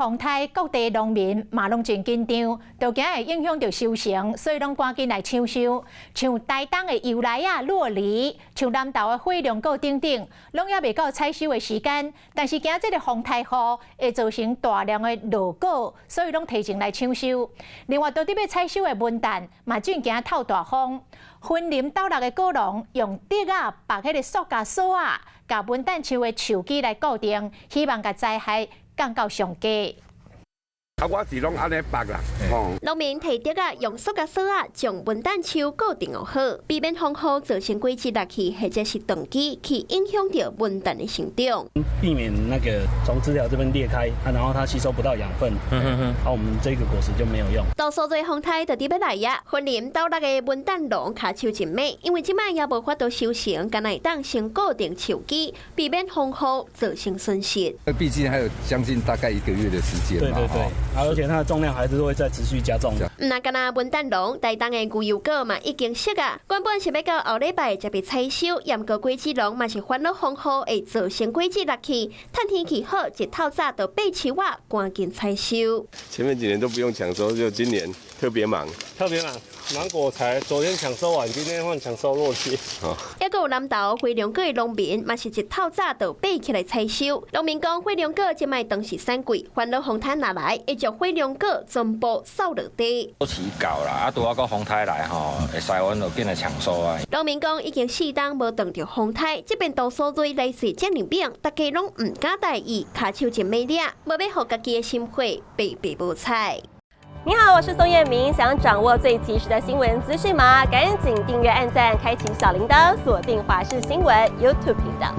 風颱，各地農民嘛攏真緊張，都驚會影響著收成，所以攏趕緊來搶收。像台東的油梨仔、酪梨，像南投的火龍果等等，攏猶未到採收的時間，但是驚這个風颱雨會造成大量的落果，所以攏提前來搶收。另外，都佇欲採收的文旦嘛，正驚透大風。雲林斗六的果農用竹仔縛彼个塑膠索仔，共文旦樹的樹枝來固定，希望共災害降到上低。啊，我是攏按呢縛啦，吼。農民提竹仔用塑膠索仔將文旦樹固定好，避免風雨造成果子落去，或者是斷枝，去影響著文旦的成長。避免那個從枝條這邊裂開，啊，然後它吸收不到養分，啊，我們這個果實就沒有用。杜蘇芮風颱就佇欲來啊，雲林斗六的文旦農跤手真猛，因為這擺猶無法度收成，敢若會當先固定樹枝，避免風雨造成損失。畢竟還有將近大概一個月的時間嘛。對對對。而且它的重量還是會再持續加重。毋但干焦文旦農，台東的牛油果嘛已經熟啊，原本是欲到後禮拜才欲採收，毋過果子農嘛是煩惱風雨會造成果子落去，趁天氣好，一透早就爬樹仔，趕緊採收。前面幾年都不用搶收，就今年特別忙。特別忙，芒果才昨天搶收完，今天換搶收落去。猶閣有南投火龍果的農民嘛是一透早就爬起來採收。農民講火龍果這擺當是產季，煩惱風颱若來，會將火龍果全部掃落地。都起到啦，啊，拄仔閣風颱來吼，會使阮就緊來搶收啊。農民講已經四冬無撞著風颱，這遍杜蘇芮來勢遮爾猛，大家攏毋敢大意，跤手真猛掠，無欲予家己的心血白白無彩。你好，我是宋燕明，想掌握最及時的新聞資訊嗎？趕緊訂閱、按讚、開啟小鈴鐺，鎖定華視新聞 YouTube 頻道。